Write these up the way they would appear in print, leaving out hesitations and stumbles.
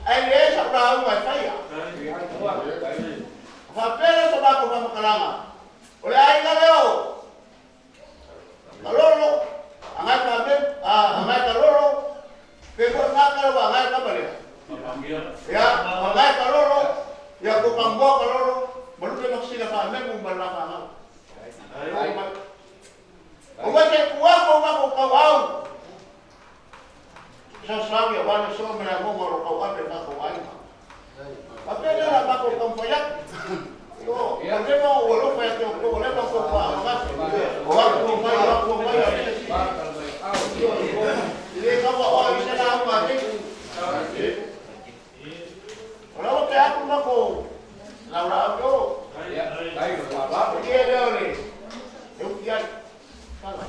Ae leai sa'u lauga e faia. Faapea lea so matou faamatalaga, o le aiga lea o Kalolo, agai faame, agai Kalolo, pe foi gata ua agai tama lea. Ia, agai Kalolo, ia ko kamua Kalolo, malupe makasina faamemu ma le lafanau. O wai te kuako o mako kau au. Sa sau ia wana so me la monga ro kau ape ma kau aiga. Faapea lea la mako kau fai atu. O, o le ma o lo fai atu o le ma ko pa ngase. O aku o mai o aku o mai o se si. Le ka wa o i se la ma te. O la o te aku ma ko la la o. O ke le o le. E u ki ai. Fala.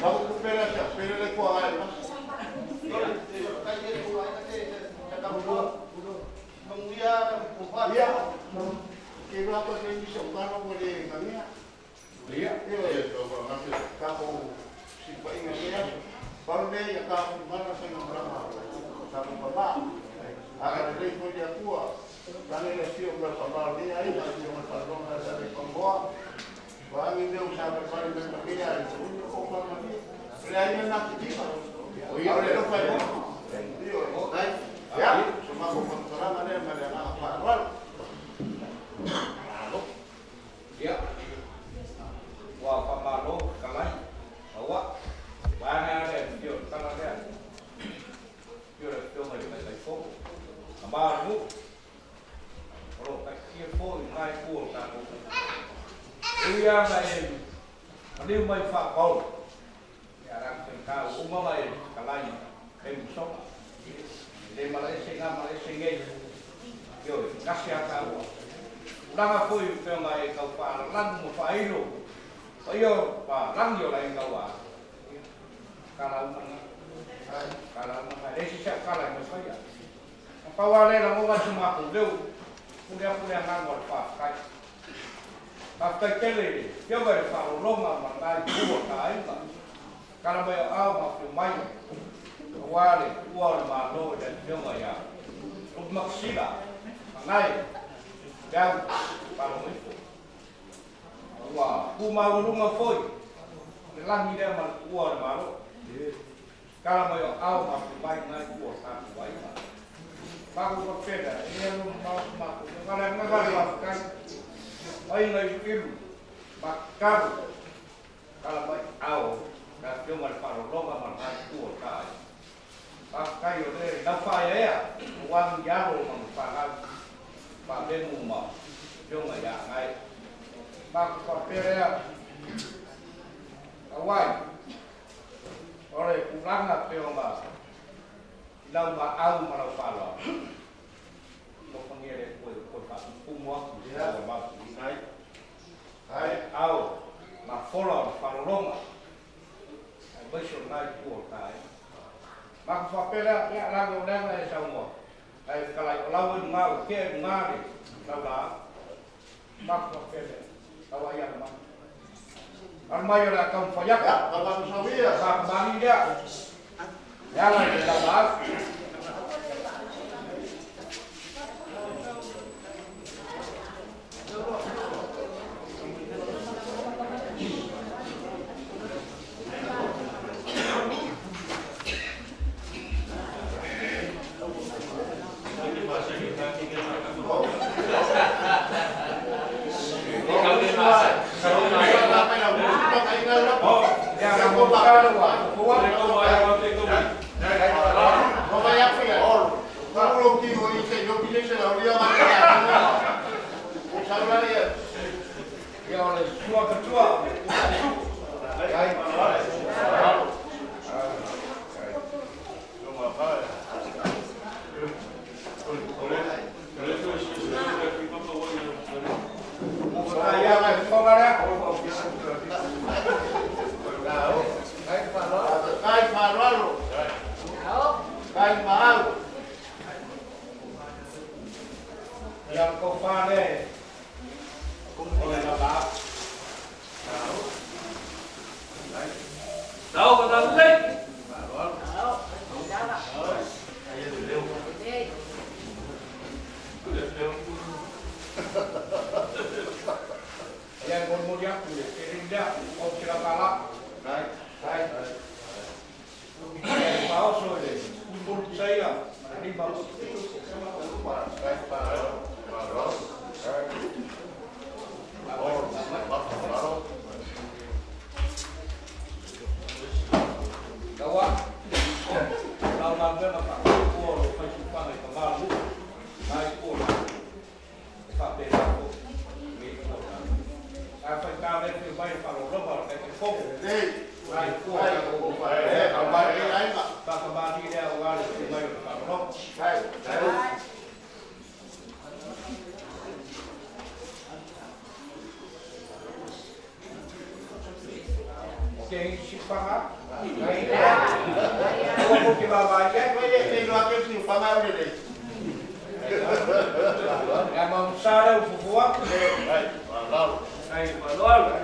Bago ko pera siya, pera lang ko ang ay. Iya. Kira ko sa inyo siya, paano mo rin kami? Iya. Iya, kako si painga niya. Parang niya, kako mana sa iyong drama. Sa akong baba. Akan rin ko niya kuha. Tanay na siya ang pambar niya, ay siya ang pardon na sa pamboa. Wangin niya usapan pa rin ng makiya. O pa mami. Kaya niya nakikita. Iya, rin pa yun. Ya, sumako pagkarama niya, mali ang akaparwal. Iya. Wa pamalo kalai. Awa. Ba nga le yo tala le. Yo le yo mai mai mai fo. Amba nu. Ro ka ki fo ngai ku ta ku. Ia mai ani mai fa ko. Ya ra ka ka uma mai kalai. Kai so. Le malai se nga malai se ngai. Yo kasi ata ua. Langa foi pe ngai kau pa lan mo fa ilo. Ayo pa lang yo lai kau a. Kala uma kala uma le si sa kala mo fa ya. Pa wa le la mo va suma ku leu. Pule pule nga mo fa kai. Pa kai tele yo va fa lo longa ma ngai ku ka ai ba. Kala mai au ma ku mai. Wa le ua ma lo de yo ma ya. Lu maksila. Ngai. Dau pa lo mo. Ua ku ma lunga foi. Le langi le ma ua ma lo. Kala mai au ma ku mai ngai ku ka ku ai ma. Pa ku ko peda e lu ma ma ku kala nga kala ka. Ai ngai ilu. Ma ka kala mai au ka yo ma pa lo longa ma ngai ku ka ai. Pa ka yo le na fa ya wang ya lo ma pa ka pa le mu ma yo ma ya ngai. Ma ku pa pera awai. Ore kulanga pe o ma lau ma au ma lau fa lo. Lo pangere ko ko fa ku mo ya ma Ai. Ai. Au ma fola fa lo longa. Ai beiso ngai ku ka ai. Ma ku fa pera ya la go la e sa mo. Ai kala o lau nga o ke nga re la la. Ma ku fa pera au ai ma. Armayo la kau fa ya. Ya, bapak Sawia. Sa kembali dia. Ya la la la. ke sipanga. Ai. Ko ke ba ba ke. Vai e no ake si panga le le. Ya ma sara u fufua. Ai, lalo. Ai, lalo.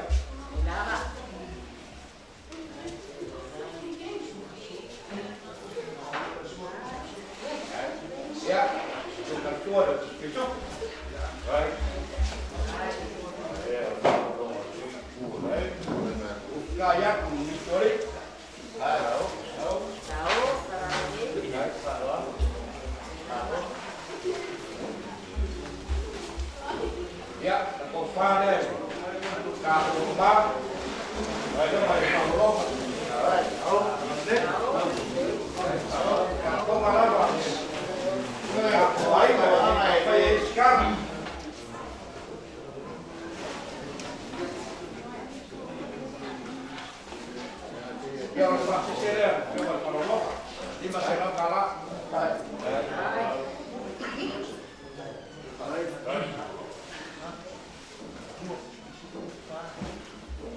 Ya, tu tua de pisu. Ai. Kaya ku ni tori. Ai, Ya, ko fa de. Ka ko ba. Ai, mai pa lo. Ai, au. Ka ko ma la ba. Ka ko ai ma ai fa iskam. Ya o fa se se le ko pa lo. Lima se no kala.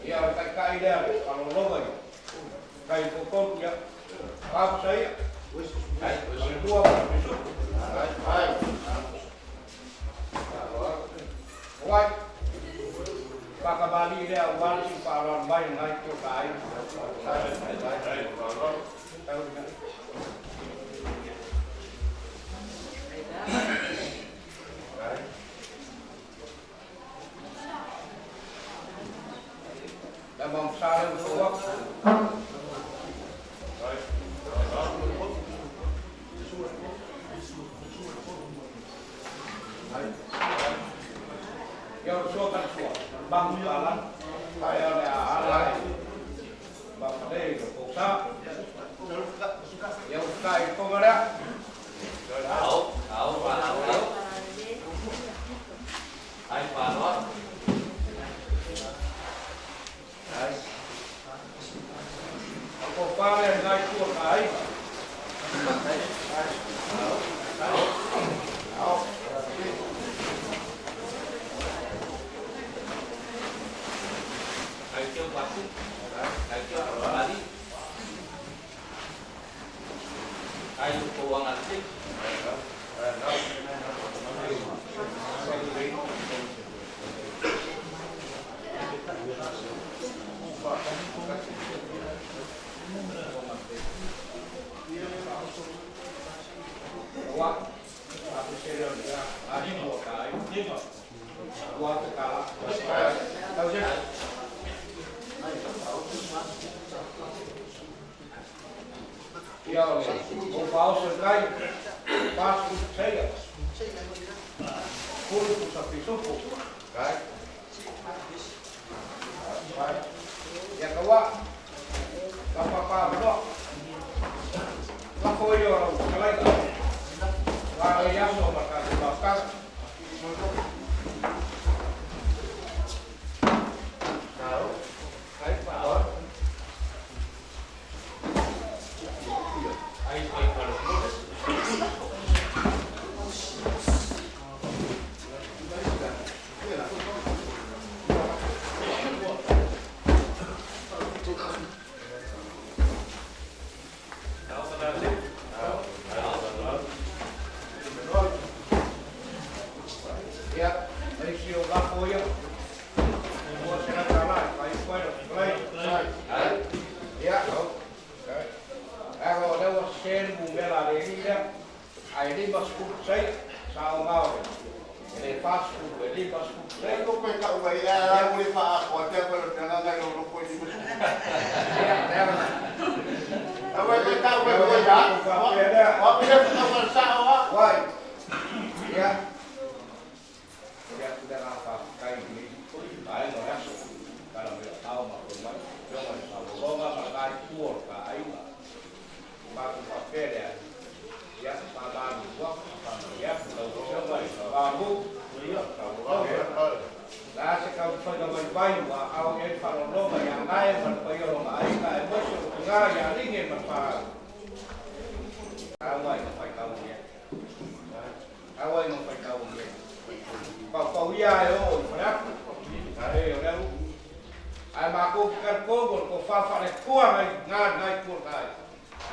Ia o tai kai lea pa lo lo ai. Kai ko ko ia. Pa sai. Ai, o tua pa pisu. Ai. Wai. Pakabali lea wali si pa ron mai ngai ko kai. Ai, lalo. La mong sa le ko. Ia o so kan so. Bang alan. Ai ole ala. Ba pa de ko sa. Ia o kai ko ngara. Au, au, au. Ai pa lo. Ai. Ko pa le ngai ko kai. Au. Ai kêu basi. Ai kêu bali. Ai ko wang ati. Wa. Aku serius ya. Ani ko kai. Wa te kala. Tau se. Ia o o pau se kai. Pas ku sei. Kulu ku sa pisu ku. Ai. Ia ka wa. Ka pa pa lo. La ko yo ro kalai ka. Wa ia so ma ka ka ka. Au. Ai pa. Ai ai pa lo. Ia, ai si o la ko ia. Mo se na kala, ai ko ro kalai. Ai. Ia. Ai ro le o sen mu me la le ni le. Ai li ba sku sei sa o ngao. Le pas ku le li ba sku sei. Ko pe ka u ai ala u le fa ko te ko le na na ro ko ni. Ia, le Au e ka u ko ya. Wa pe ka u sa wa. Wai. Ia. Ia ku da pa kai ni. Ai no ya. Kala me tau ma ko mai. Yo ma sa lo ma ma kai ku ka ai ma. Ma ku pa pe le. Ia pa ba ni wa pa ma ya lo yo ma ba mu. La se ka fa ga mai bai wa au e fa lo lo ma ya ngai ma pa yo ma ai ka e mo se nga ya ni nge ma pa. Au mai ma pa ka u ye. Au ai ma pa ka u ye. Pa pa u ya e o fra. Ai o le u. Ai ma ko Tatou te talitonu o le tofa faale-Atua nai ina lena itu o le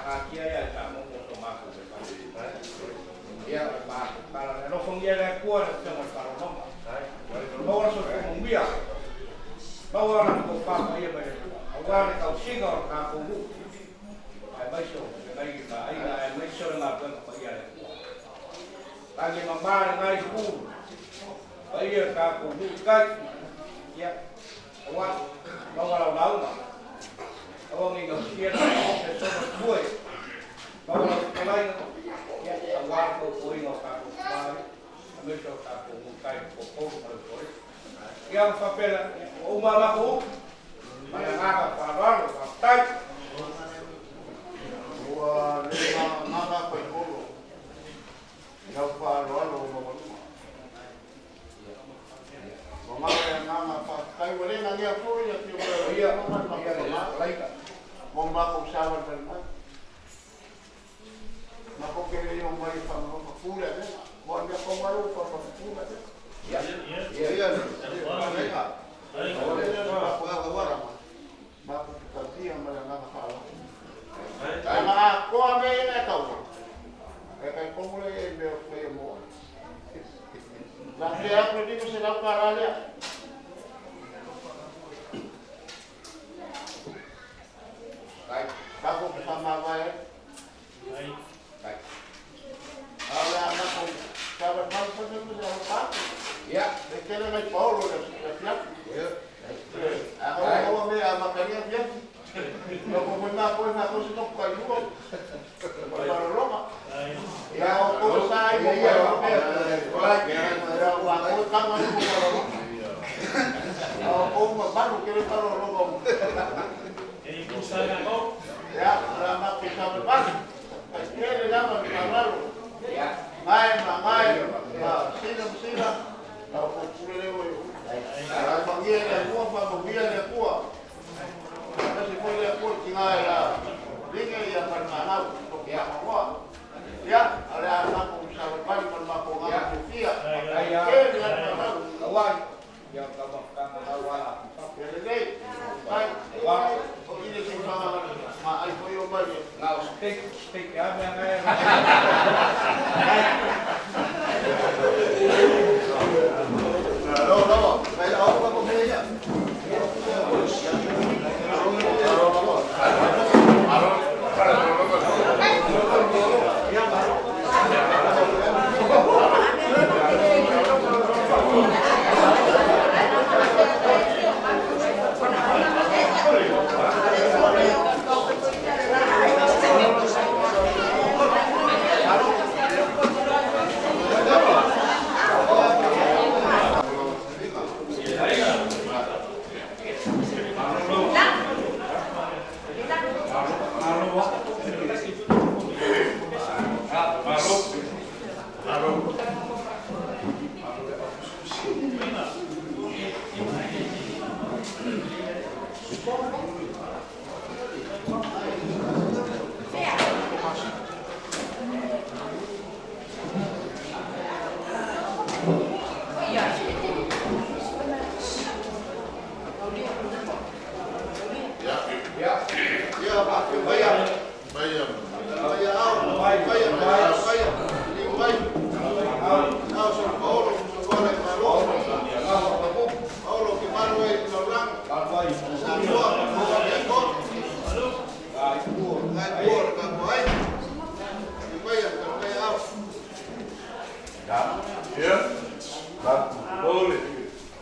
taatia ia i Samoa mo so matou faifale. Ia, o le matou tala lea. Alofagia e le Atua le Afioga i le Faaaloaloga. Maua le soifua manuia, maua lana tofa paia mai le Atua, aua le tausiga o le tatou nuu, aemaise o feagaiga ma aiga, aemaise o le galuega paia a le Atua. Tagi e mama lena itu, paia o le tatou nuu i tai, ia, aua, maua lau lauga, aua ne i gausia le ofe solo tue, maua lau fetalaiga, ia, aua le tautuaina o tatou tama ia, aemaise o tatou nuu i tai, le toatolu ma le usoalii. Ia, ma faapea la, ia, ua uma a matou upu, ma le agaga faaaloalo, faafetai. Ua le magaga faitolo i lau faaaloalo maualuga. Ua galo le agaga faafetai ua le nanea foi le afio mai o lau Paia, afioga i le paia matou le tama fetalaiga. mo matou savalivali mai. Matou te le i omai e faamamafa pu le avega. Ua mea tonu lava lea ua faamamafa pu le avega. Ia, O le le matou matou te tautia ma le agaga faaaloalo. Ana atoa mea ia na e taua, e talitonu lea i mea o faia mo oe. Na tea atu le $500 lea. Tatou te faamavae ai. A o le a matou savalivali foi mea ma se alofa atu. E tele nai paolo i le afiafi. A na ua maua mea e amata ai le afiafi. Ua foi matou e faatasi tatou tailua ma le malologa. Ia o outou sa ai mo malologa. Ia o matou e taga ai mo malologa. A o outou mamalu tele malologa o. Ia, o le a matou savalivali. Faitele lava le faaaloalo. Gae ma gae, ma sila ma sila, a o kou pule lea ua i ou. Faamanuia le Atua, faamanuia le Atua. Faatasi foi le Atua i tina e la Line ia ma le fanau, Tokiamaroa. Ia, o le a matou savalivali ma le matou agaga fiafia. Faafetai tele lava le faaaloalo. Ia lelei, faafetai. O i le tausaga maai foi o mai e. Na o steak, steak e ame ana e.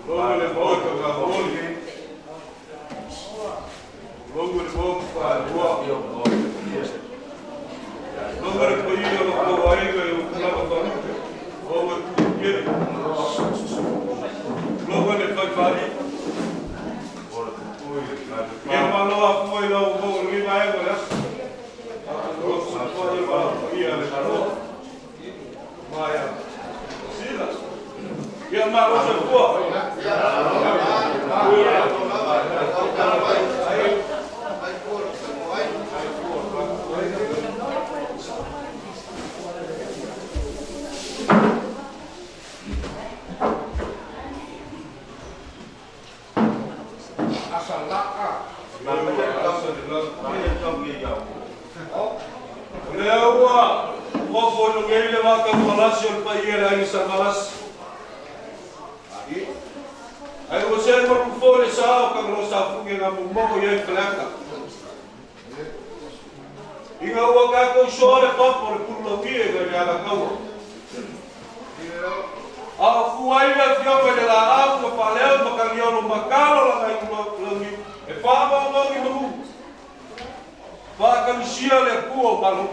Logo le maota faamolemole. Logo le maota faalua. Logo le paia o lo kou aiga i ou tulaga faalupe, maua e tuupiele. Logo le faifalii. Ia malo afua i lau maua i lenei vaega o le aso. Ua ia paia le Malo. Maia. Sila. Ia malo soifua. O lea ua ofo i lugei le vakamalasi o le paia le aiga Samalasi. Ai ua se malu foi le sa o kagalo sa fuge nga mumogo i ai faleaka. Inga ua kākou soa le papo le pululauie ga le alakaua. A o fuai le afioga i le laau ma faaleo ma kagiolo makalo laga i launi e faamaomaogi manu. Faakamisia le Atua o malo.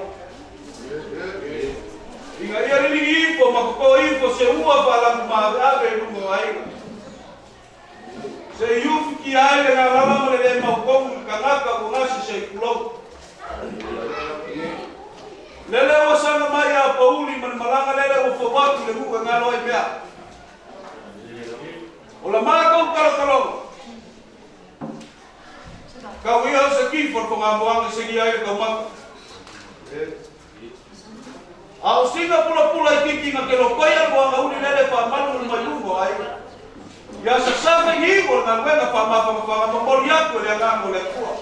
Inga ia liligi ifo ma koko ifo se ua faalagu maaveave i luga o aiga. Se iufi ki ai le galala ma le le maukomu i kanaka ua gasi se i kulou. Lele ua saga mai a pauli ma le malaga lele ua fauatu le nu'u e galo ai mea. O la makou kalokaloga. Kau ia o se kifo le fogamoaga segia ai le taumata. A o siga pulapula i kiki na ke lokoia moaga uli lele faamalu le mai luga o aiga. Ia sasafa i iu o le galuega faamafagafaga momoli atu e le agaga o le Atua.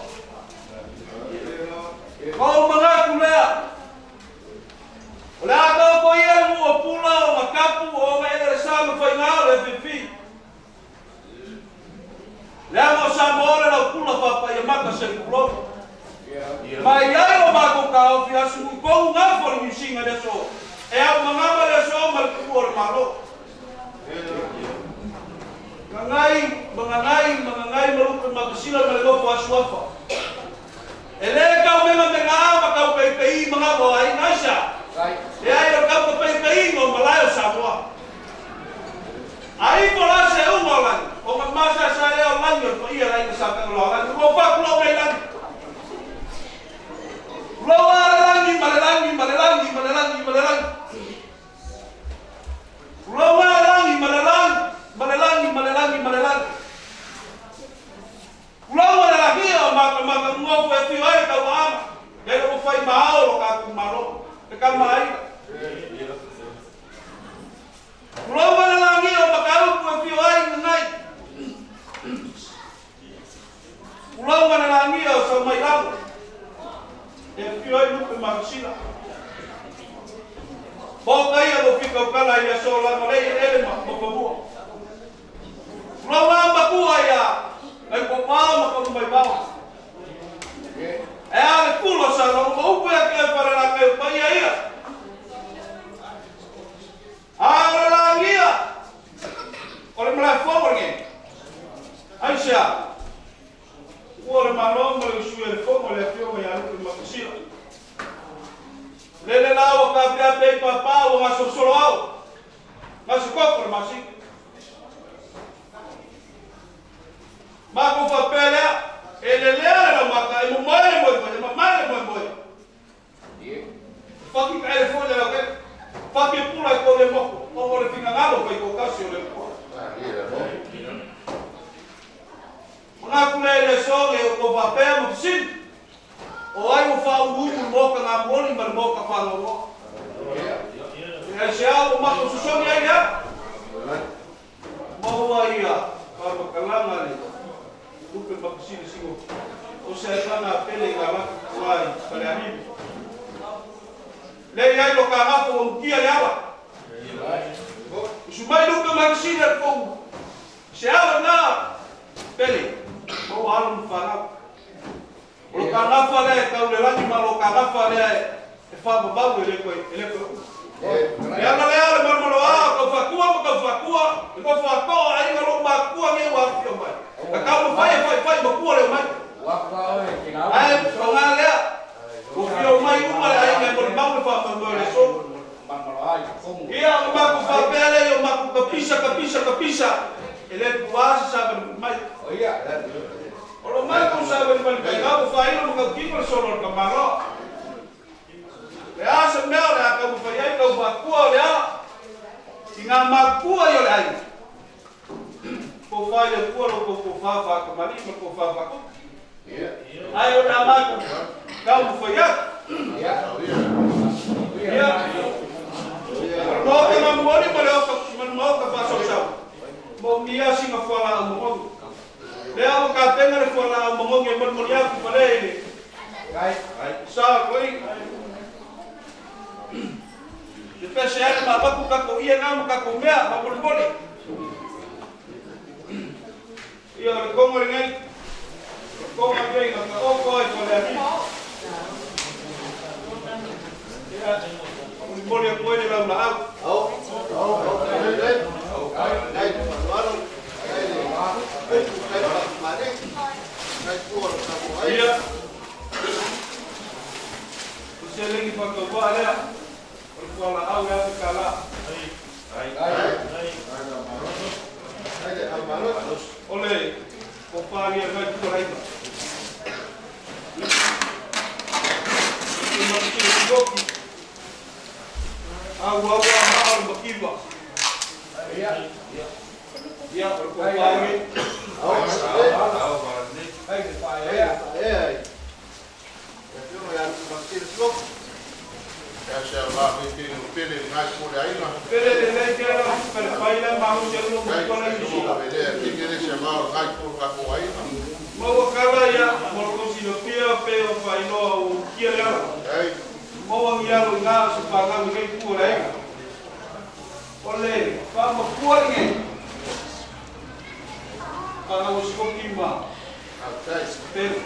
Ma ou manatu lea. O le a taoto ia le nu'u o Pula o Makapu o oga ele le sa ma faiga o le FFP. Leaga o Samoa o le laupula faapaiamata se tulou. Ma e i ai lo matou taofi asu i tou gafo le Niu Sina i le aso e aumagama le aso ma le tuua o le Malo. Gagai, magagai, magagai ma lupe makasila ma le nofo asu afa. E lē tau megamega ma tau peipeī magaga o aiga aisa. Leai o le tau kapeipeiga o malae o Samoa. A ifo la se uga o lagi, o ga masaesa lea o lagi o le paia le aiga sa Tagaloalagi, ua ou faatulou nei lagi. Tulou a le lagi ma le lagi ma le lagi ma le lagi ma le lagi. Tulou a le lagi ma le lagi ma le lagi ma le lagi ma le lagi. Tulou a le lagi o matamata nofo e afio ai le tauaaga, le ua fai ma ao lo tatou Malo, le tama aiga. Tulou a le lagi o Mataupu e afio ai Gagai. Tulou a le lagi o Saumailalo e afio ai Lupe Makasila. Maota ia ua fikaukala i le aso laga o le eleele ma fanua. Tulou a matua ia nai popao ma talumaivao. E a le pula sa lou ma upu ia te oe falelatai o paia ia. A o le lagia o le malae fou o le gege. Aisea? Ua le Malo ma le usui a le Fono le afioga ia Lupe Makasila. Lele la ua tapeape ai papa ua gasolosolo ao. Gasikoko le masina. Matou faapea lea, e lelea le laumata, e momoe le moemoe, e mamae le moemoe. Faki ka ele foi le lautele. Faki e pula i kou le moku, ona o le finagalo faitoatasi o le Atua. Manatu lea i le aso nei o tou faapea ma fesili, o ai ua faauluulu le Maota Gamuoli ma le Maota Faanoanoa? E aisea ua matou sosogi ai le ala? Maua ia faamatalaga le lupe makasilisio o se aitana a Pele i Galaki tua i Falealili. Le i ai lo kagafo ua mutia le ala. Usu mai lupe makasili a le tou se ala na Pele, maua alo ma fanau. O lo kagafa lea e tau le lagi ma lo kagafa lea e faavavau e le koe e le koe uma. Le ala lea o le malomaloa o tau faatua ma tau faatua, le tau faatoa aiga lou matua nei ua afifio mai. Na taumafai e faifai matua le omai. Ae paga lea, ua fia omai uma le aiga e molimau le faamoemoe o le aso. Ia ona matou faapea lea i o matou kapisa, kapisa, kapisa, e le tuua se savalivali mai. O lo matou savalivali mai ua faailo ma tautino le solo a le tamaloa. Le a se mea o le a taumafai ai tau faatua o le ala i ngā matua i o le aiga. Tofa i le Atua lo tou tofa faatamalii ma le tofa faatupu. Ai o le a matou taumafai atu. Ia, o le Maota Gamuoli ma le Maota Faasausau, moomia sina fualaau magogi. Lea ua tapena le fualaau magogi e molimoli atu i fale i le Sa koi. Te pese ale ma paku kako ia ngā ma kako mea, ma moli moli. Ia o le kongo le ngai. O le kongo le ngai ka oko ai ko le ani. Ia, moli moli a koe le lau la au. Au, au, au, ai, ia, o se lengi whakawa lea, o le kuala au ea te kala. O le kopāria ngai kua raima. E makitini koki. Au au a maa o le makiwa. Ia, o le kopāria. Pele le lei te ara, pele paila mahu te alo mo kona i sila. Maua kala ia, molo kosi no pia pe o whailoa o kia le ala. Maua ngi alo i ngā so pāngau i ngei pua le aiga. O le whaamapua i ngei. Pāngau o sikoki ma. Pele.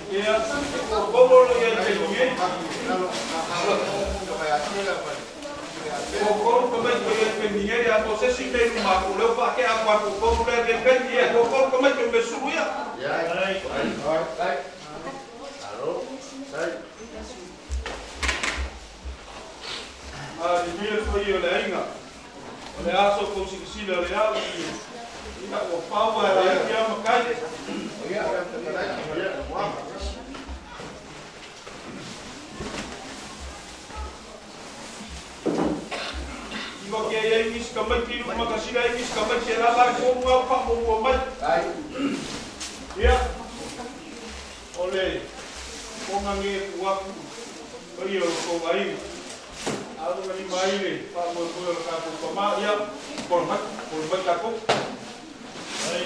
Ia, o komo lo ia i te ngi. O komo ka mai ko ia te ngi ia to se si me ma ko leo pa ke a kwa ko komo le de pe ia ko komo ka mai ko me suru ia. A di mila foi o le ainga. O le aso ko si sila le au i. Ina o paua e ia makai. Iwa ke ia ingis ka mai tiru makasila ingis ka mai te raba ko mua pa mo mua mai. Ia. Ole konga nge kuaku. Ia o ko ngai. Alu ngani mai le pa mo mo ka ko pa ma ia por mai ka ko. Ai,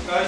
ai.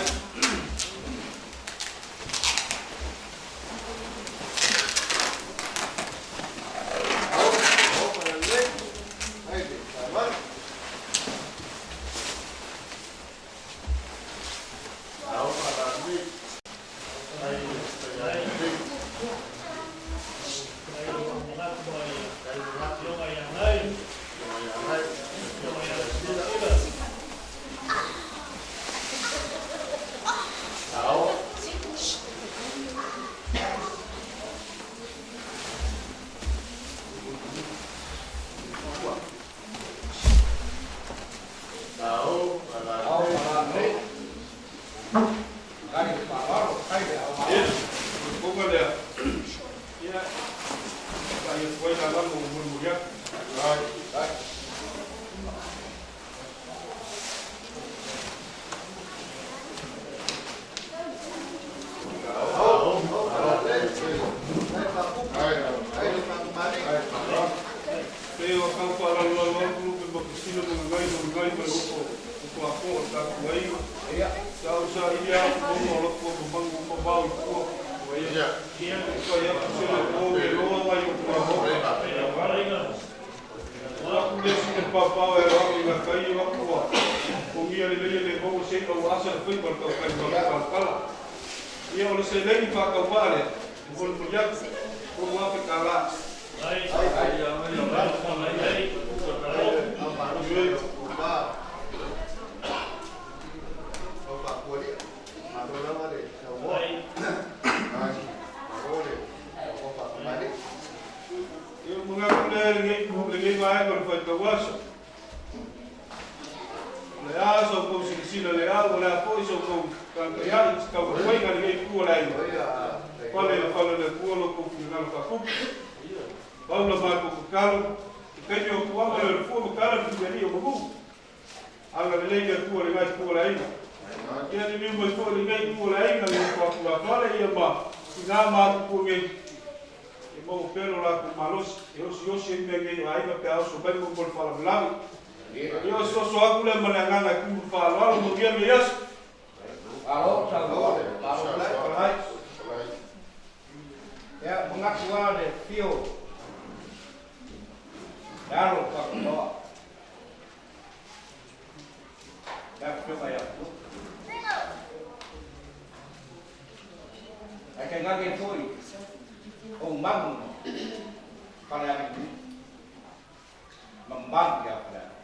Pale le fale le Atua lo kou finagalo faakupu. Pau la matou tatalo, i taimi o tuaga le fua ma tala le filialii o manu. Agalelei le Atua i lena itu o le aiga. Ia liliu mai foi i lenei itu o le aiga le nofo a tulafale ia ma tina ma atutua nei, ia maua pea lo latou malosi e osiosi ai mea nei o aiga pe a oso mai mo le faalavelave. Ia osoaso atu lea ma le agaga e tumu i le faaaloalo, manuia lenei aso. Malo saunoa, malo fetalai. Ia, manatu lava le afio o le alo o Fagataloa, le afioga ia Fuluki. Ae tainane foi ou manu ma Falealili, mamalu ia Falealili.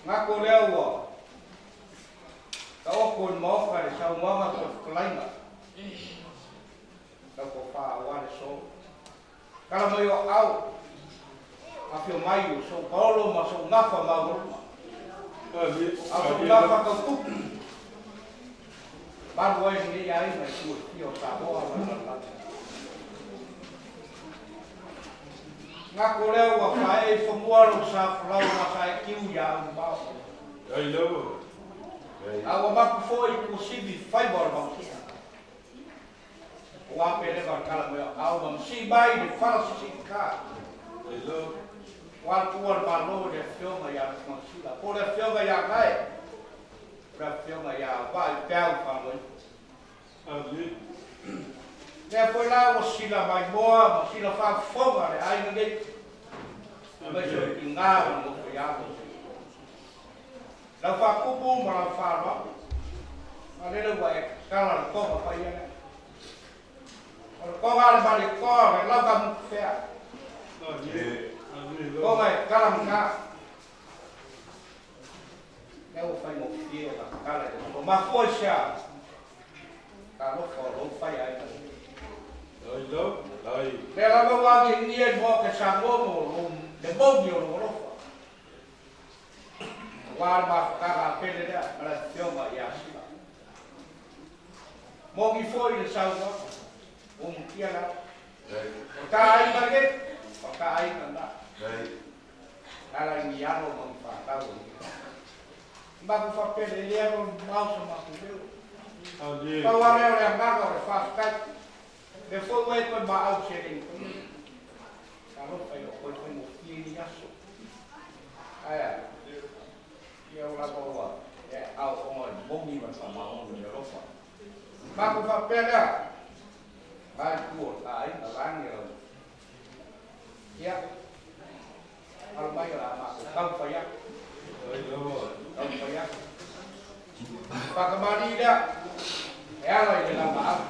Manatu o lea ua taoto i le Maota i le saunoaga po o le fetalaiga lau tofa aua le aso. Tala mai o aao, afio mai o sou paolo ma sou gafa maualuga. A o sou gafa tau tupu, malu ai lenei aiga i itu e fia o Samoa ma le lalolagi. Manatu o lea ua faaee i fanua lou sa folau ma sa e tiu ia aumamao. A ua mapu foi i tuasivi faiva o le manusia. Aua pe leva le tala mai o aao ma masii mai le fala sisiita. Ua alu tua le Malo i le Afioga ia Tumansila, po o le Afioga ia Gae, o le Afioga ia Vaai Peau Faaloifu. Lea foi la ua sila maimoa ma sila faafofoga le aiga nei, aemaise o le tiga ma le nofo i alo. Lau faatupu ma lau faaaloalo, a lele ua e tatala le toga paia lea. O le toga a le Malietoa, o le lauga mutufea. Toga e tatala mata. Lea ua faigofie ona tatala i le aso. Mafua i se a? Talofa o lou fai aiga nei. Lea lava ua agiagia i le Maota i Samoa mo le moni o lou alofa. Aua le mafutaga a Pele lea ma le Afioga ia Sila. Moni foi le saunoaga, ua mutia le ala. O ta aiga nei, o ta aiga na. Ala i ni alo ma ni fanau o lenei. Matou faapea e le alo mamao so matou leo. Pau lava lea o le agaga o le faafetai. Lea foi ua e toe maau seleni foi. Talofa i lou toe faigofie i nei aso. Ae a? Ia ua lava ua e aooga i le moni ma le faamaoni o le alofa. Matou faapea lea, la itu o le ta aiga, vaeane lau. Ia, alo mai o le a matou taumafai atu. Taumafai atu. Faatamalii lea, e ala i le laumaau,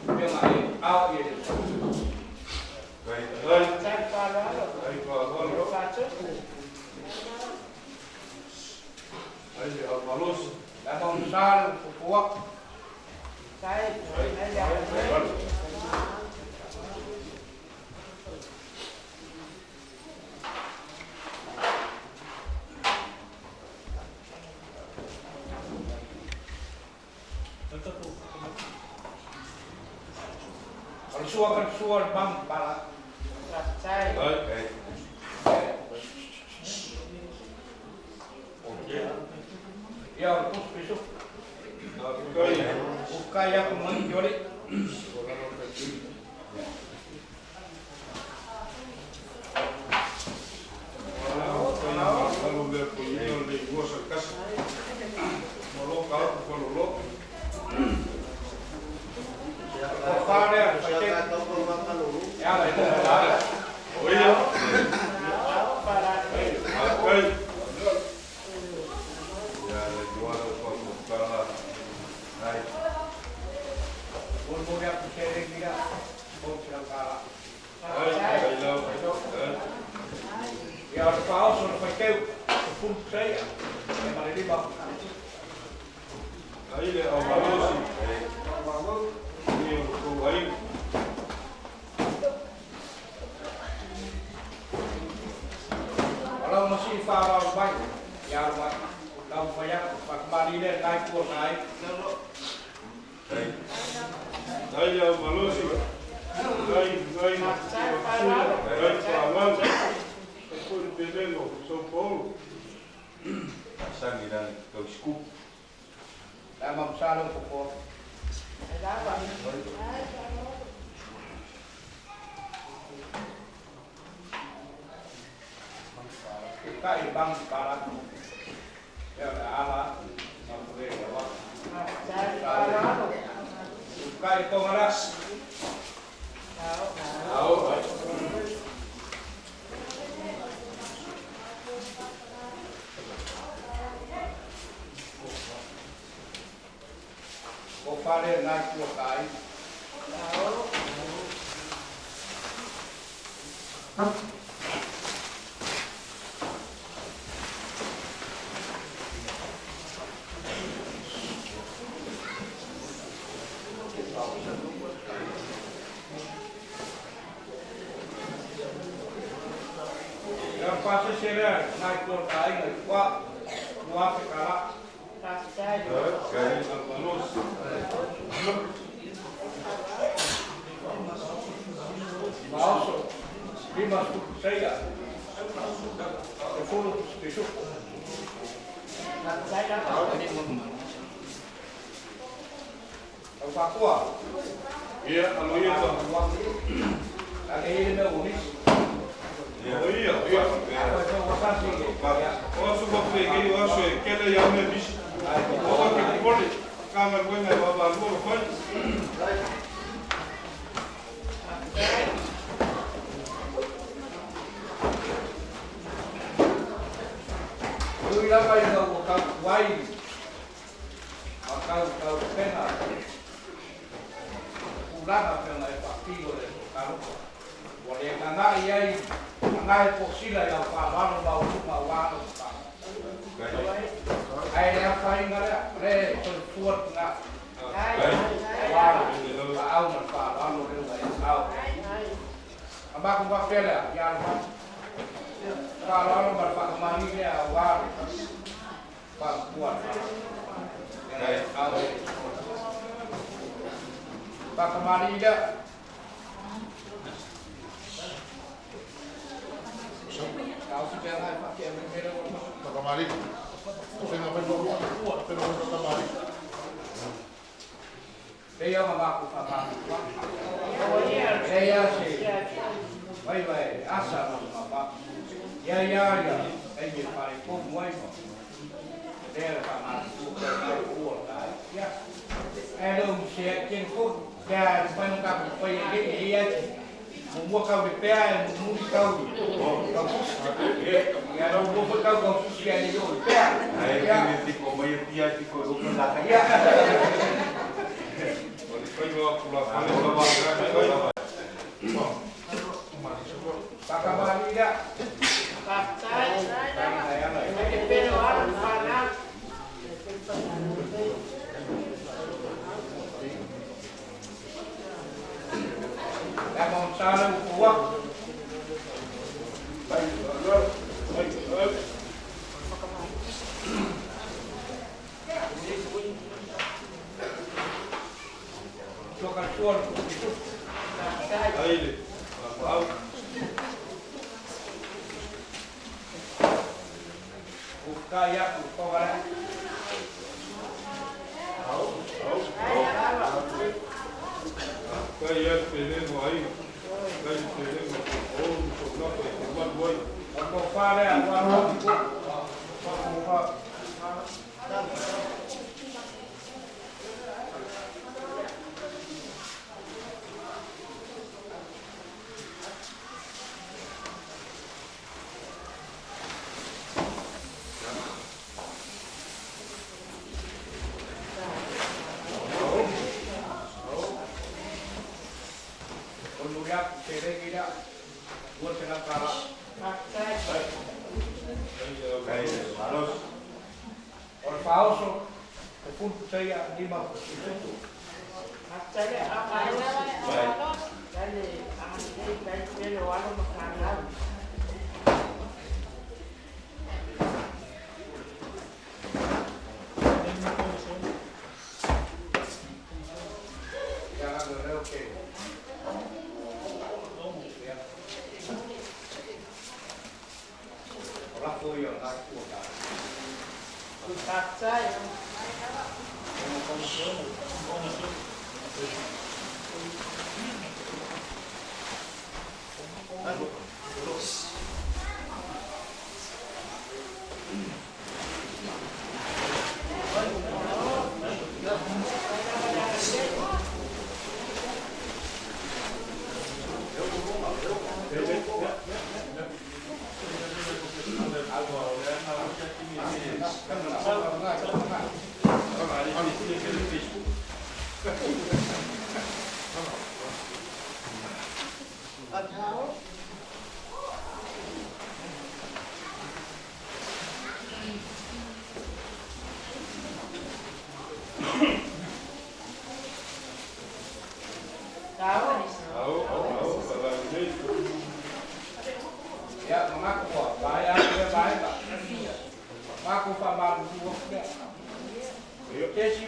pei ona e ao i ai le Le maugisa le fuafua atu. O le sua ka le sua le mamu pala. Ia o le tusi pisufu. Ukai atu mai ki ori. Ko whā lea, whai te. E ala i le ala. Molimoli atu seleni lea, $300. Ia o le faaoso o le faiteu, 10 seia, ia ma le 5. Ai le au malosi. Ni o kou aiga. O lau masii faaaloalo mai, ia alu mai. Taumafai atu, faatamalii lea lenai tua na ai. Kai bang pala. Ya ala ma pure ya wa. Kai tongara. Ao. O fale na ku kai. Ao.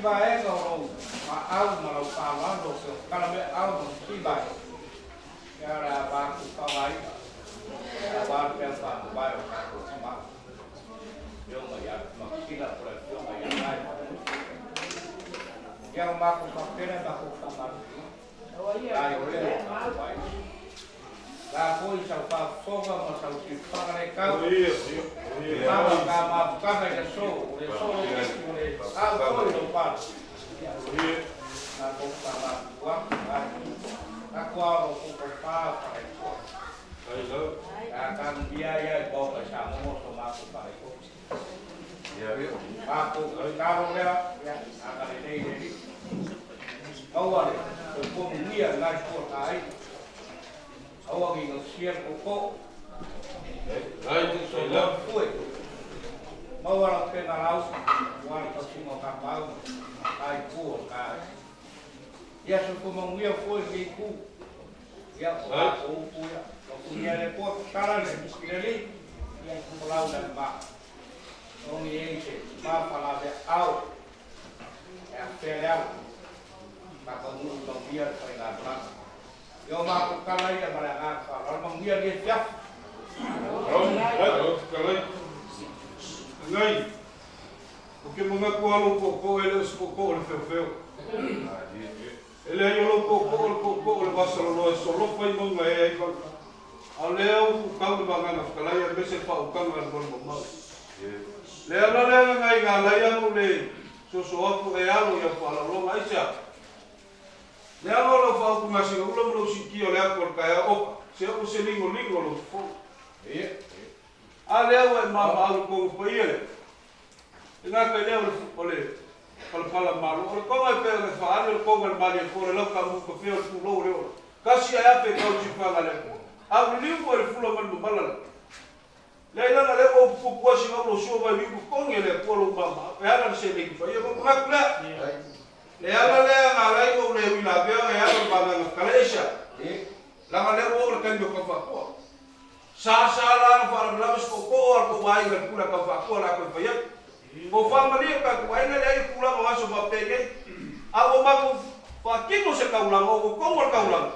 vaega o lou maau ma lau faaaloalo o se kalameaau ma siva ai. Ia o le a matou faaaogaina aua le peau faamavae o le tatou Tama, Afioga ia Makusila po o le Afioga ia Gae. Ia ua matou faapena e matou faamalosiga. Ai o lea o tatou aiga. La foi sau faafofoga ma sau siufaga le tau. Mama ka mafutaga i le aso, o le aso o keiki o le au foi lou pala. Matou faamalulu atu ai. Tatou ao lou tofa faaletua. Sa tanuia ia i maota i Samoa so matou faaletua. Matou tatalo lea, ia agalelei le Alii. Maua le soifua manuia i lena itu o le ta aiga. Aua ne i gausia le tootoo. Soifua pue. Maua lau pega lau aua le tausiga o tapaau ma ta itu o le ta aiga. Ia soifua manuia foi i lenei itu. Ia, o matou upu ia, alofagia e le Atua tatala le Alii, ia tuumalau i lana ma. Ogi ai se mafalaveaau e afea le ala, faataunuu manuia le faigamalaga. Ia o matou tala ia ma le agaga faaaloalo, manuia lenei afiafi. Ngai, o ke manatu lava lou tootoo e le o se tootoo o le feofeo. E leai o lou tootoo o le tootoo o le vasaloloa e solofa i mauga e ai fale. A o lea ua tuutau le vagana fetalai aemaise le faautaga a le Malu Mamao. Le ala lea na nai na alai ana ou le soso atu e alo i au faaaloaloga. Aisea? Le alo o lau faaupu gasinaula ma lou siitia o le atu o le taeao oka, se ua se ligoligo lou fofo. A lea ua e maamaau i tonu paia lea. E gata i lea o le palapala malo, o le toga e pei ona e faaali o le toga i le malie po o le lau taamu kafe o le pulou o le ola. Tasi ae afe e tau i siufaga a le Atua. A o liliu foi le fula ma le mamala lea. Leai leaga lea ua ou pupupu ai sina ulo sua vailiu totogi e le Atua lou maamaau e ala le seleni paia. Ua manatu lea, le ala lea na ala ai ona ou le ui lavea e ala o le vagana fetalai. Aisea? Leaga lea ua oo le taimi o taufaatoa. Sa sa la na faalavelave se tootoo a le tou aiga i le pule a Taufaatua la toe fai atu. Po faamalie tatou aiga leai le tulaga o aso faapenei. A ua matou faatino se taulaga o totonu o le taulaga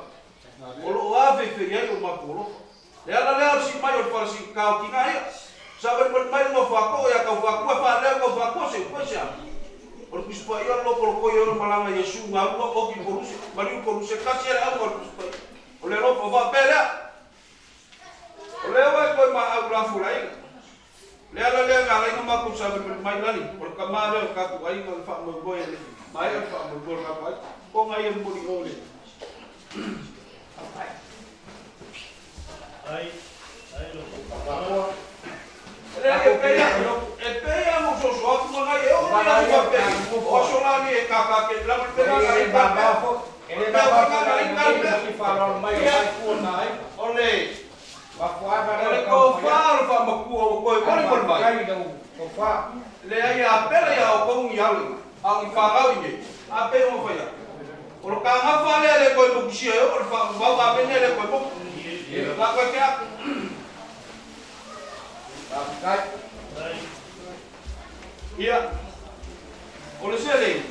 o lo o afeifei ai o matou alofa. Le ala lea o le sii mai o le fale sii tao tina ia. Savalivali mai le nofoatoo ia Taufaatua faaleo Taufaatua se upu aisea? O le Tusi Paia o le lotolotoi e ona malaga Iesu galua oki koluse maliu koluse tasi e le auga o le Tusi Paia o le alofa o faapea lea. O lea ua e toe maau lafo le aiga. Le ala lea na ala ai ona matou savalivali mai lali, o le tama lea o le tatou aiga, o le faamoemoe e le maea le faamoemoe o le tatou aiga. Koga ia momoli o le. Leai, e pei a, e pei a ona ou soso atu ma nai e ono ia aso faapea, o aso la nei e kākā ke lava le pea na ai ka pea. E O le le mea mama foi foi na le ai ka ai pea. si faaaloalo mai o Ia, la itu o lena aiga. o le, Mafuaaga o lea o le le taumafai tofa atu. o le faamatua ua toe Ae molimoli mai. faafetai i lau tofa. Leai a pele ia outou ni alo ina, a o ni fanau i nei, a pei ona fai atu. O le kagafa lea e le toe mokusia e oo le faavavau a pene e le toe moku. La koe ke aku. Faafetai. Ia, o le seleni,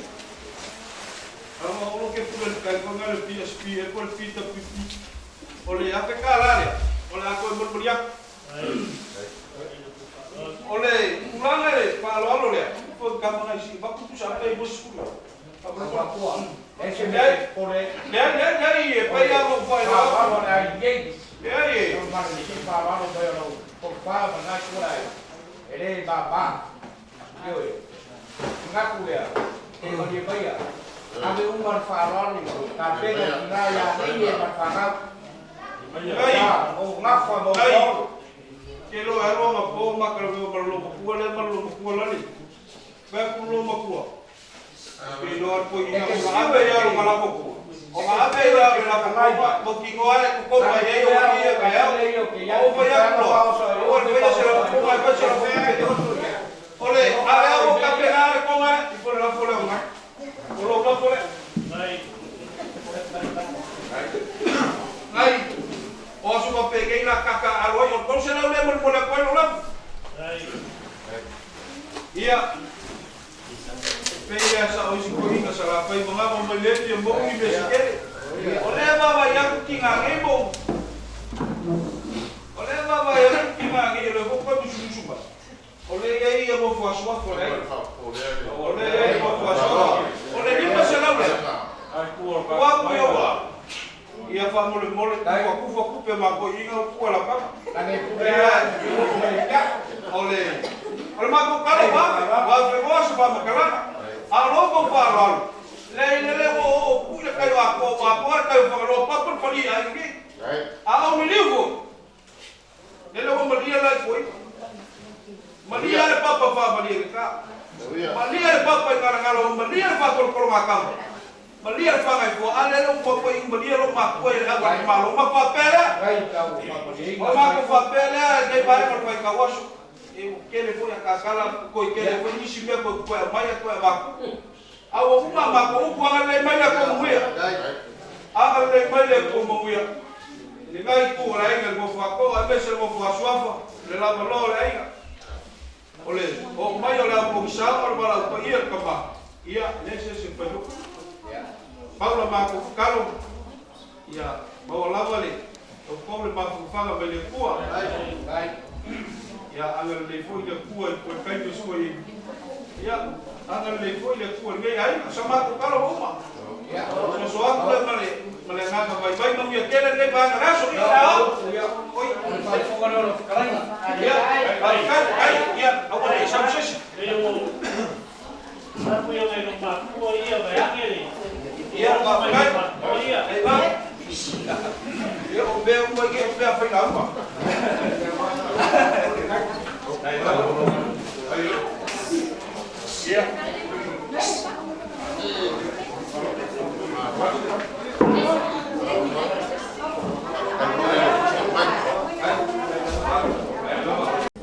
Alama olo ke pule le kai konga le PSP e po le PWP. O le afe ka la lea, o le a koe molimoli atu. O le tulaga i le faaaloalo lea, foi ka mana isi, vakutu sa pei mo sefulu. Taufaatua. Leai se mea Leai, e popole ai. leai, leai, leai, e O pai le lava ou faailoa atu. faaaloalo a le aiga nei. Leai e. O le malolosi faaaloalo mai o lau tofa ma lena itu o le aiga. E le mama. Ioe. Manatu lea, e malie maia. Ave uma le faaaloalo i tapena o tina ia nei e ma le fanau. Ngai, Ia, o gafa ma o ngai, paolo. ke lo e aloa ma po ma ka lo ma lo makua lea ma lo makua lali. Fai atu lo makua. Ke lo a ko E ina te o siu ave e ia te lo malako ku. O ma ave siu ia e te le lako fetalai. ma mo ki ngoa e ko Sa ma le ia o pule ia ao ka ka ia. pule ia o ke O iai o ki fai atu taga lo. faoso e O o le te fai se faoso la ai ko ma o fai se e la fea e te ko. oso ia. O le E o ale ao o i ka mea pe ia. na le konga i po le lafo le o ngai. O lo lafo le. Ngai o aso ma pe la kaka alo ai o kol se lau le mo mo le ko lo lafu. Ia pe ia sa o isi mea fia maua ni mea se tele. O lea e vaavaai atu tiga nei ma upu. O lea e vaavaai atu tiga nei, o lea foi ua toe musumusu mai. O lea e i ai ia nofo a suafa o le aiga. O lea e i ai nofo a suafa. O le 500 lea, ua atu ia ua ia faamolemole tufa tufa tupe ma toeaiina o tua lakaga. O le o le matou tala ua afe, ua afe loa se faamatalaga. A o lo outou faaaloalo, leai lele ua oo pui le tai o Atua, ua atoa le tai o Fagaloa, papa le falia i aiga nei. A o liliu foi, lele ua malie la i toeaiina. Malie le papa faamalie le ta. Malie le papa i galagala ua malie le faatolotologa a tama. Malie le fagaifua, a lele ua matua iu malie lou matua i le au a le Malo. Ma faapea lea, o le matou faapea lea i lenei vaega o le faitau aso. E ua tele foi a tatala, toe tele foi nisi mea toe toe aumai toe avatu. A ua uma a matou upu, agalelei mai le Atua manuia. Agalelei mai le Atua manuia. I lena itu o le aiga i le nofo a toa, aemaise le nofo a suafa, le lavaloa o le aiga. O le oo mai o le ao pogisa ma le valaau paia i le tama, ia, leai se isi e mafai foi. Pau la matou tatalo, ia maua lava le outou le mafaufauga mai le Atua. Ia agalelei foi le Atua i toe taimi o si koe ia agalelei foi le Atua i lenei aiga. Sa matou talo ua uma. Soso atu lea ma le ma le agaga vaivai manuia tele lenei vaega o le aso. Ia o le a o. Oi. Ia, faafetai, ai, ia, aua ne i sau se isi. Ia, faafetai. Ei va. Ia, o mea uma ia, o mea faiga uma. Ia.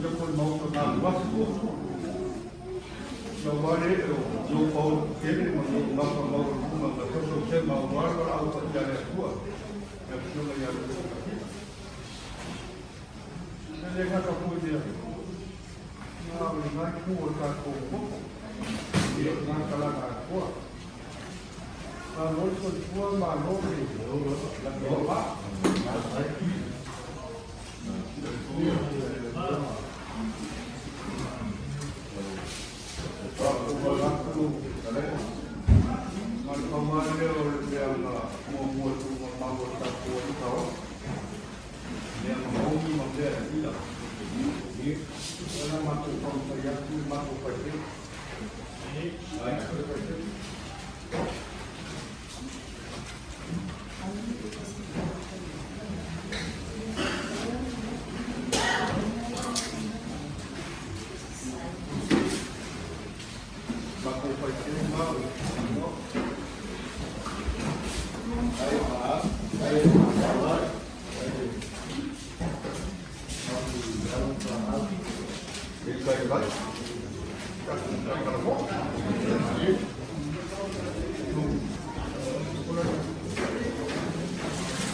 Ia po le maota na alu afu. Na wale o no pau kele ma no mapa mau kuma ma soso se ma walo au pa ia le atua. Ia fioga ia le atua. Le le ngata po ia. Ngā o le ngai ku o tātou moko. Ia ngā kalanga atua. Ngā loi soifua ma lo le lo ma.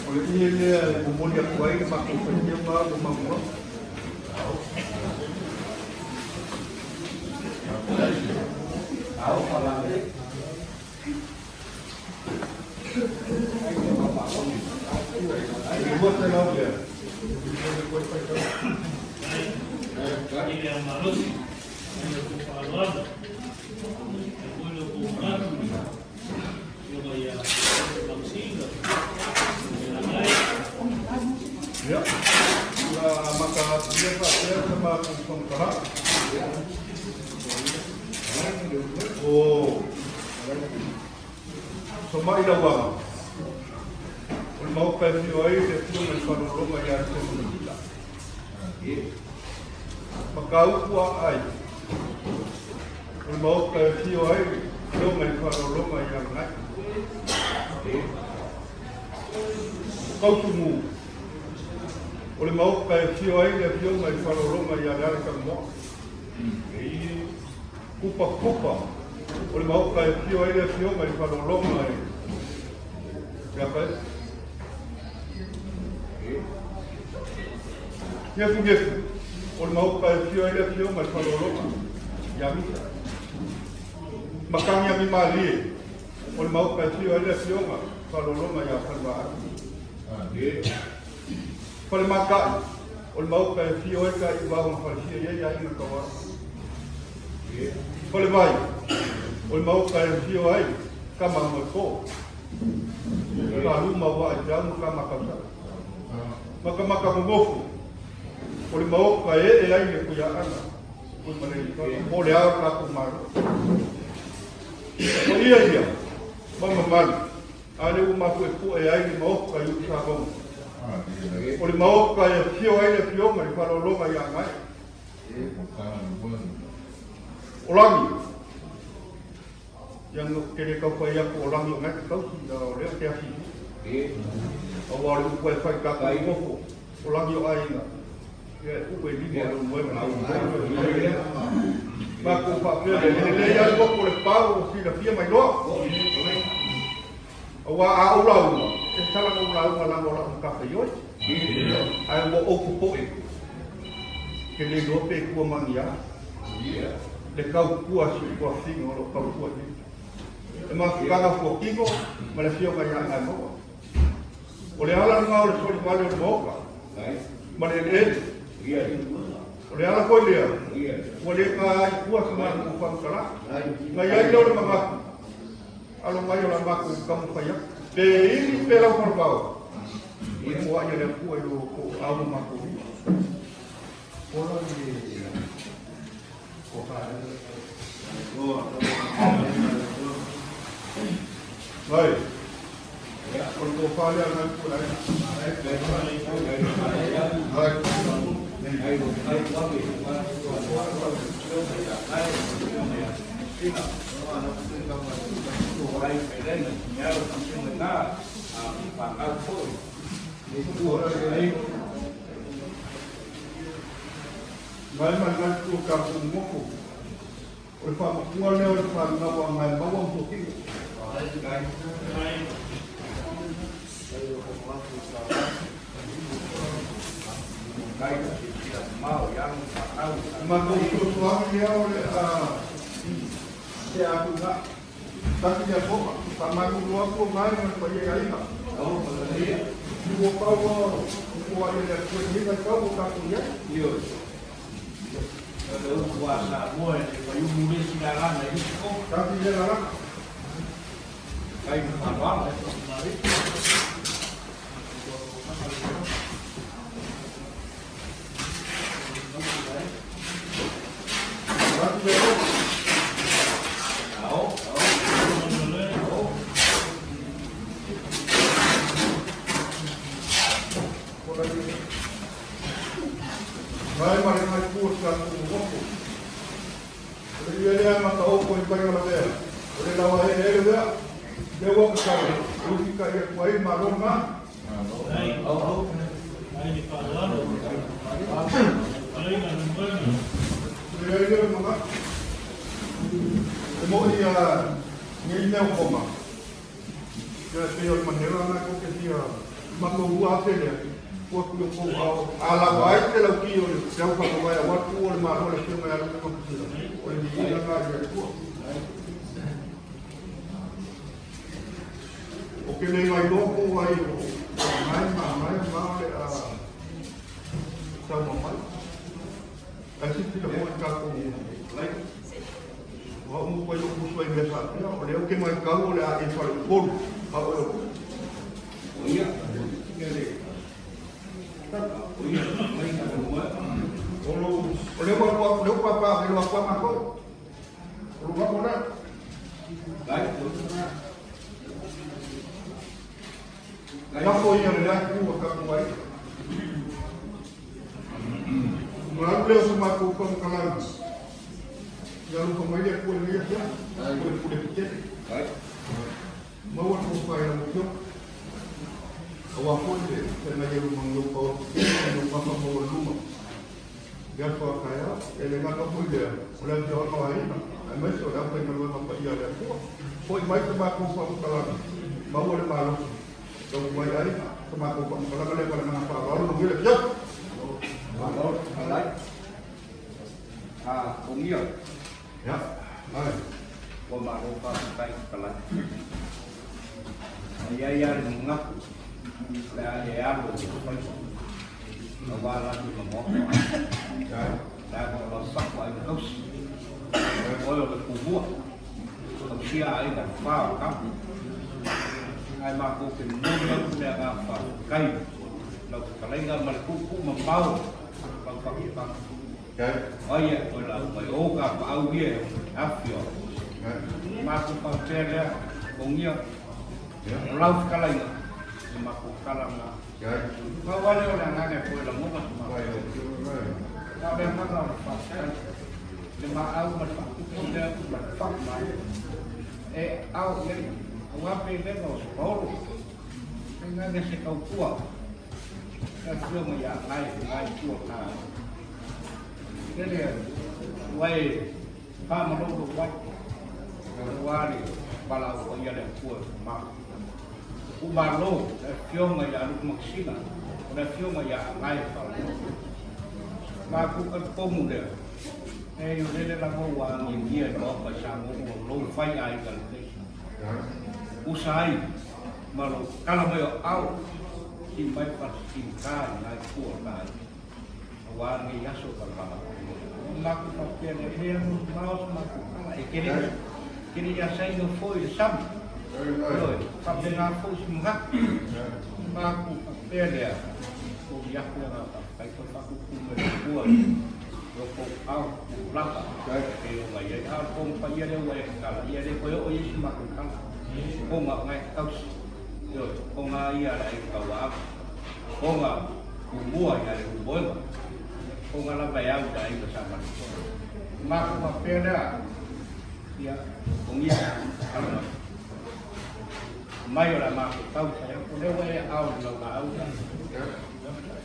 O le ie lea e momoli atu ai le matou faitioga ma maua. Le 200 lea. Ia, ua amata atu ia faapea sa matou faamatalaga. O Soma'i Lauaga, o le maoka e afio ai le Afioga i le Faleologa ia Arisemo Matila. Mataupu Aai, o le maoka e afio ai le Afioga i le Faleologa ia Lanai. O Kautumu, o le maoka e afio ai le Afioga i le Faleologa ia Lealetamoa. Kupakupa, o le maoka e afio ai le Afioga i le Faleologa ia Kae. Nefunefu, o le maoka e afio ai le Afioga i le Faleologa ia Mita. Makagiagimalie, O le maoka e afio ai le Afioga Faalologa ia Falevaai. Falemata'i, o le maoka e afio ai Taiuvao ma falefia i ai aiga tauala. Falevai, o le maoka e afio ai Tama Moepo, Kalu ma Uaa i te au ma Tama Tausala. Makamaka Momofu, o le maoka e ee ai le Tuiaana, Tuimalealiifano, po o le ao o le tatou Malo. O ia ia, ma mamalu, A lea ua mapuepue ai le maoka i Utusamauga. O le maoka e afio ai le Afioga i le Faaaloaloga ia Gae. O Lagi. Ia no te le tau fai atu o Lagi o Gae te tausi, a o lea o te asi. Aua o le upu e fai tatou nofo, o Lagi o aiga. Ia e uu e lima o le ulu ai ma le Matou faapea lea, e lelei lava le motu o le pau ua silafia mai loa. Aua a ou lauga, e tatala na ou lauga leaga o lau matafaioi. Ae ua ou popoe, ke le iloa pe tua magia le tautua a si ou tuafafine o lo o tautua nei. E mafutaga fuatino ma le afioga ia Gaemaua. O le ala lena o le solivale o le Maota ma le eleele. O le ala foi lea, ua le ta ai i tua se matou faamatalaga. Na i ai lea o le manatu, alo mai o la matou taumafai atu. Pe ili pe lau falavao, ua foai e le Atua i lo outou aao ma matou lima. Ola le Vai. O le tofa lea nai ku ai. Vai. Mai ma nai ku ka ku moko. O le faamatua lea o le fanau a Gaemaua ma Fuatino. Matou fesoasoani lea o le a se atuga tasi lea koma faamalulu atu o Gae ma le paia i aiga. Ua pau ua ia le Atua i lenei vaitau ua tatou i ai. O le upu a Samoa e le faiumu le isi lalana i le isi koma. Tasi lea lalana. Kai ma faaaloalo. Tasi lea koma. Ao, ao. Mai ma le mai pua sa ku moko. O le ia lea mata oko i painga lavea. O le lawa e ele vea. Le ua ka kau. Uki ka ia kua i malo ngā. O le ia lea mga. E mo i a ngei mea o koma. Ia e pei o le manela na ko ke fia matou ua afe lea. Ua ku kou ao. A lau ai te lau ki o le te au whakawai a watu o le malo le fio mai alu ka kusila. O le miina ngā ia tua. O ke nei mai loko ai o mai ma mai ma le a sau mamai. Ai si tila mo i kākou lai. Ua umu pai o kusu ai mea whāpea. O le au ke mai kau o le a e whare upolu. A o o. O ia, le o ia, mai ka mua. O lo o le ua ua le ua pa le ua pa ma ko. O lo wa na. Lai, La fo ia le lai ku ka ku ai. Ma le o sa ma ko ko ka la. Ia lu ko mai le ku le ia ia. Ko le ku le pite. Lai. Ma ua ko pa ia mo kio. Awa fo le te na ia lu mang lo ko. Lo pa pa mo lu ma. Ia fa ka ya e le ngata foi le o le fio ka ai na. Ai mai so le pa ma ma pa ia le ku. Foi mai te ma ko pa ka la. Ma ua le malo. Tau mai ai te ma ko pa ka la le pa le nga pa lo lo le fio. Malo, lai. A, o ia. Ya. Ai. Ua malo faafetai ka lai. I ai lava le manatu o le a e alu e faiva aua lagi ma maota o aiga. Leaga o lau fatu aiga tausi, o oe o le pumua, tausia aiga le fa o tama. Ae matou te momoli atu le agaga faafetai i lau fetalaiga ma le tuutuu mamao o lau fatufatu. O ai e toe lau mai o ou tapaau ia e afi o au. Matou faapea lea, Togia, o lau fetalaiga, le matou tala lena. Pau lava lea o le agaga e toe lagona se matou. A o le agaga o le faafetai, le maau ma le faatupu lea ma le faamai, e ao i ai, aua pe leva o se paolo, tainane se tautua, le afioga ia Gae, Gae Tua Ka. Lele ua e faamalolo ai, aua le valaau paia a le Atua e ma. U malo le afioga ia Luke Makasina, o le afioga ia Agae Faalalogo. Matou talitonu lea, e o lele lava ua agiagia i Maota i Samoa ua lou fai aiga lelei. Usa ai ma lou tatala mai o aao, sii mai Palesitina i nai tua o ta aiga. Aua lenei aso o Palapala. O matou faapea lea, e le amamao se matou tala, e tele, tele ia saina foi le sami. Ioe, faapena foi se manatu. O matou faapea lea, momoli atu le agaga faafetai toe faatupu mai le Atua i lo outou ao tupulaga e pei ona i ai. A o le toga paia lea ua e tatala, ia e le toe oo i ai se matou tala. Toga o lena e te tausi. Ioe, toga ia a le aiga tauaava. Toga Tumua ia le Umoega, o nga lava e au i le aiga sa Malietoa. Matou faapea lea, ia, togia alo mai. Mai o le a matou tau sai atu, o lea ua e aao i le laulaau lea.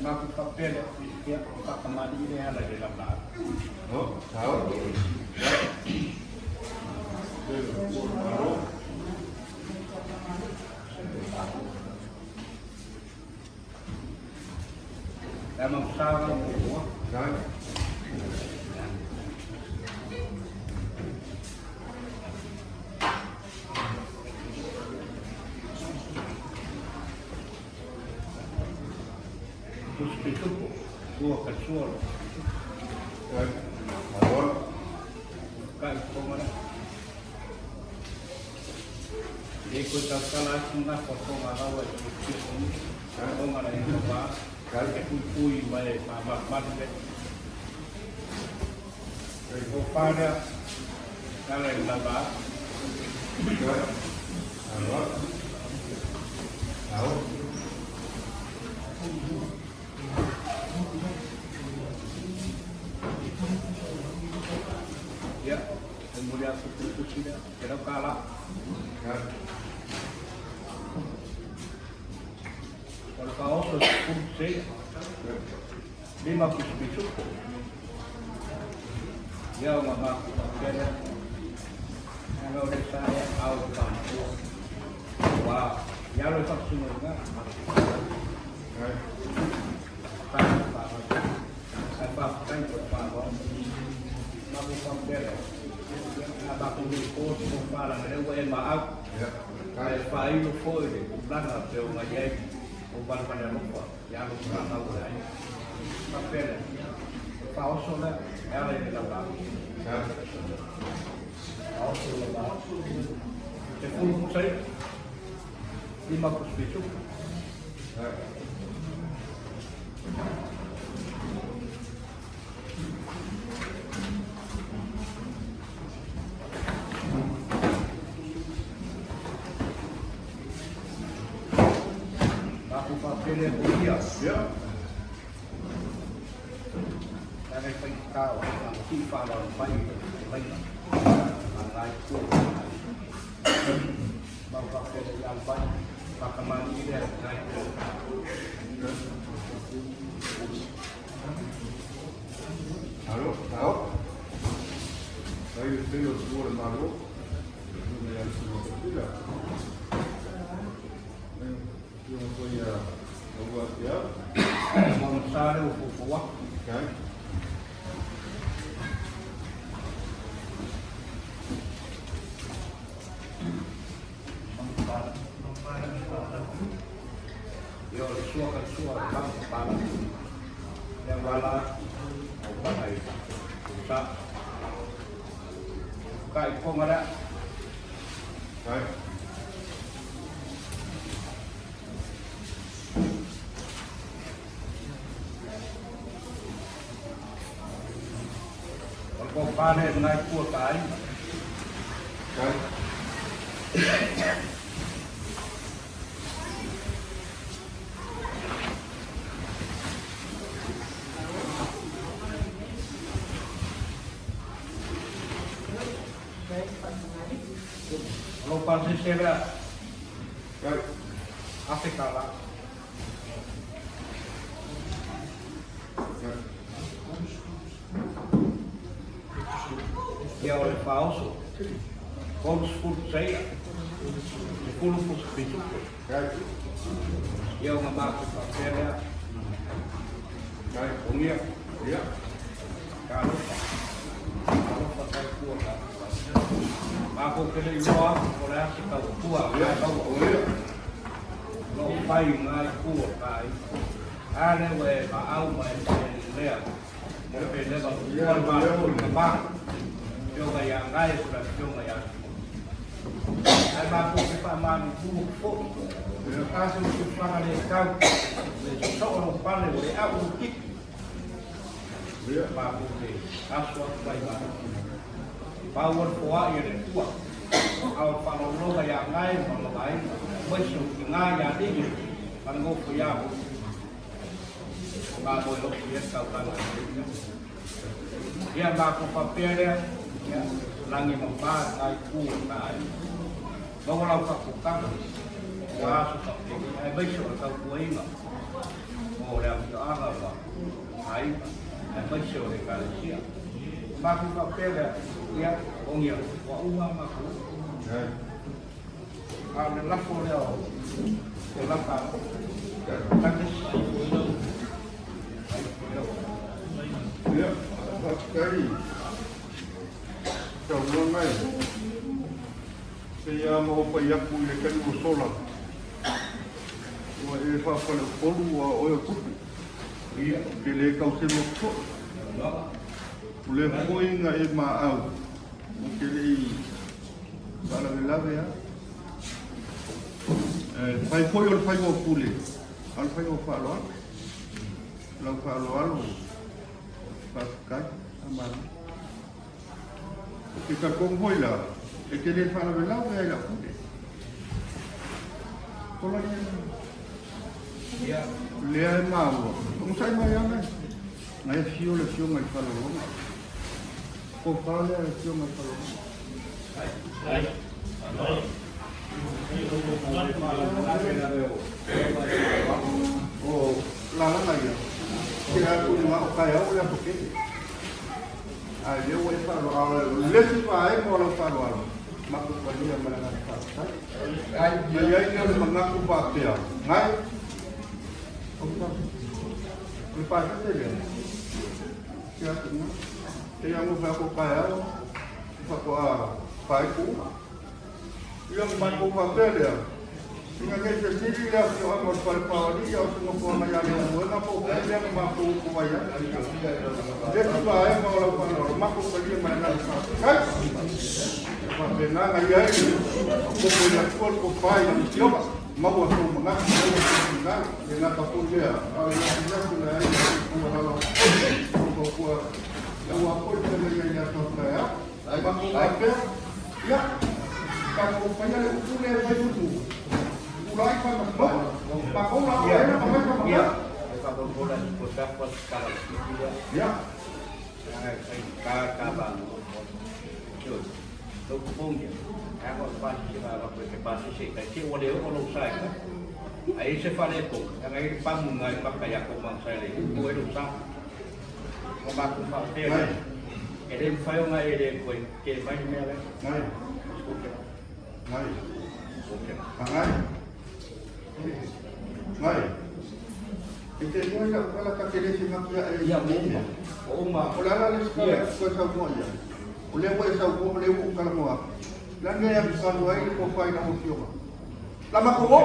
Matou faapea lea, ia, o faatamalii lea e ala i le laulaau. E koe tautala atu ngā whatonga rawa i te pio Tonga nei ka wā, e puipui mai e whāmarumaru nei. Kei hō pārea, kara i lava atu. Ia, e muri atu puipusi lea, te rau kā la. O le faaoso i se seia, lima pisupisupo. Ia o nga maku faapea lea. Leaga o le sa e ao i whānatua. Wā, ia alo i whakasino i ngā. Tāna whānau. Ai whāwhakai ko te whānau. Maku faapea lea. Ia, a maku nui kō te mō whāranga lea ua e ma au. Ae faailo foi le tulaga pei ona i ai o Valevale Alofa i alo fanau o le aiga. Faapea lea, e faaoso lea e ala i le laulaau. Faaoso le laulaau. 10 pusa i'a, 5 pusa pisuka. Matou faapele ko ia. Ia. Leaga e faigata o ai ka sii faaaloalo mai i le fetalaiga a ngai tua. Matou faapele i Albai, faatamalii lea i ngai tua. Alo, tao. Ai le tele o tua le Malo, le afioga ia Alesina Kapila. Le afioga foi ia Aua Atiau. Ua lea ua foufou atu. Okay. Ia o le sua ka sua o le lama pala. Lea wala o pala i sa. Ka i ponga lea. Kai. O le kofa lea e ngai kua ka ai. Kai. O lou pasese lea. Kai. Afe ka la. Kai. Ia o le faaoso. 30 seia. 10 pusa pituko. Kai. Ia o nga matou faapea lea. Kai. Ogia. Ia. Talofa. Talofa tai kua ka. Makou ke le iloa o le a se tautua o Ia. le maua. Ogia. Lo fai ngai kua ka ai. A lea ua e maau ma e lea. Mo pe leva Ia, o le matou ia. i ka ma. Fioga ia ngai ko la fioga ia. Ai matou ke wha manu pu fo. Ia. A se u whanga le kau. Le so o lo pale o le au u kiki. Ia. Matou ke aso atu ai ma. Pau o le foa i le tua. Au whalologa ia ngai ma lo ai. Mai so ki ngā ia ligi. Mana ngofo ia mo. Ngā moi hoki e kau tanga. Ia mā ko whapea lea. Ia langi ma pā ngai ku o ka ai. Maua lau whakokanga. Ua aso whapea. Ai mai so tau kuainga. O le afioaga ma ai. Ai mai so le kalesia. Mā ko whapea lea. Ia ongia. Ua uma ma ku. Kai. A le lafo lea o o lapa. Kai. Take sai fo i lau. Ai fo i lau. Ia. Faafetai. Saunoaga e. Se ia ma opai aku i le kali ua sola. Ua e faafaleupolu ua oe o tupu. Ia. Ke le kauselu atu foi. Loa. O le foi na e maau. O ke le i faalavelave a. E fai foi o le faiga o pule. A o le faiga o faaaloalo. Lau faaaloalo faafetai amalo. Ke talitonu foi la, e te le faalavelave ai lau pule. Kola ia. Ia. Lea e maua. Ogasai mai ana. Na e fio le fioga i faalologa. Ko fa lea le fioga i faalologa. Ai. O lalaga ia. Ke atu i ngā o kai au le aso kete. Ai lea ua e faaloalo. Le si vaega o lau faaloalo. Matou palia ma le agaga faafetai. Ai. Na iai lea o le manatu faapea. Ngai. O le pasese lea. Ke atu ngā. Te ia ngo whako kai au. Whako a whaiku. Ia matou faapea lea. Ina nei se sili lea fio ama o le fale paoli ia o se nofoaga ia le umuega po o fea lea na matou upu mai ai. Le si vaega o lau faaloalo, matou talia ma le agaga faafetai. E faapena na iai le maopoopo i le Atua le tofa i lau Afioga, maua sou manatu, maua sou finagalo. E le gata foi lea, a o le gasegase na ai le soifua lalaofono, o fautua le aua foi le feagai ai i le aso taeao. Matou faapea, ia, tatou faia le upu lea e fai mutu. Tulai faamasinoga, matou la o ena ma fai Ia. faamasinoga. E whakamona i ko tāpua te kala o Ia, Ai ai ka ka ba. Kio. Lo pongia. Ai ko pa si ba ba ko te pa si se kai te o le o lo sai ka. Ai se fale ko. Ai pa mu ngai pa ka ya ko ma sai le. Ko e lo sa. Ko ma ko fa pe. Ngai. E le whai o ngai e le koe ke mai mea le. Ngai, Okay. ngai, Okay. ngai. Ngai. E te iloa i lau tala ta te le semakia e Ia uma. O uma. O le ala le sikala ua e saunoa ia. O lea ua e saunoa, o lea ua ou talanoa atu. Le a le mea e alualu ai le tofa i lau afioga? La matou o.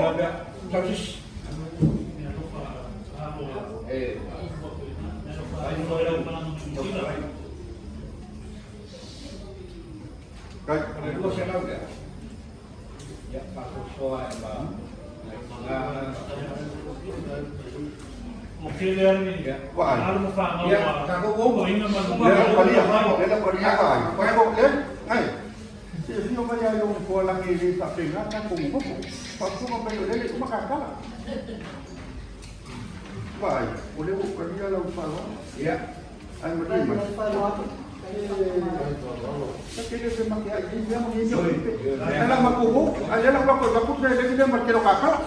Kai. O le 200 lea. Ia, faasoasoa ai ma O kele ani, Vaai. alu ma whanau Ia, a- tatou uma. o inga ma Le la palia, le la palia ai. Pai ko le, ai. Se fio mai ai o ko la ngi le ta penga ta ko mo ko. Pa ko ma pe le le kuma ka kala. Vai, o le o palia la u pa lo. Ia. Ai ma di ma. Sa ke le se ma ke ai ni ma ni ni. Ai la ma ko ho, ai la ma ko ma ko le le ma ke lo ka kala.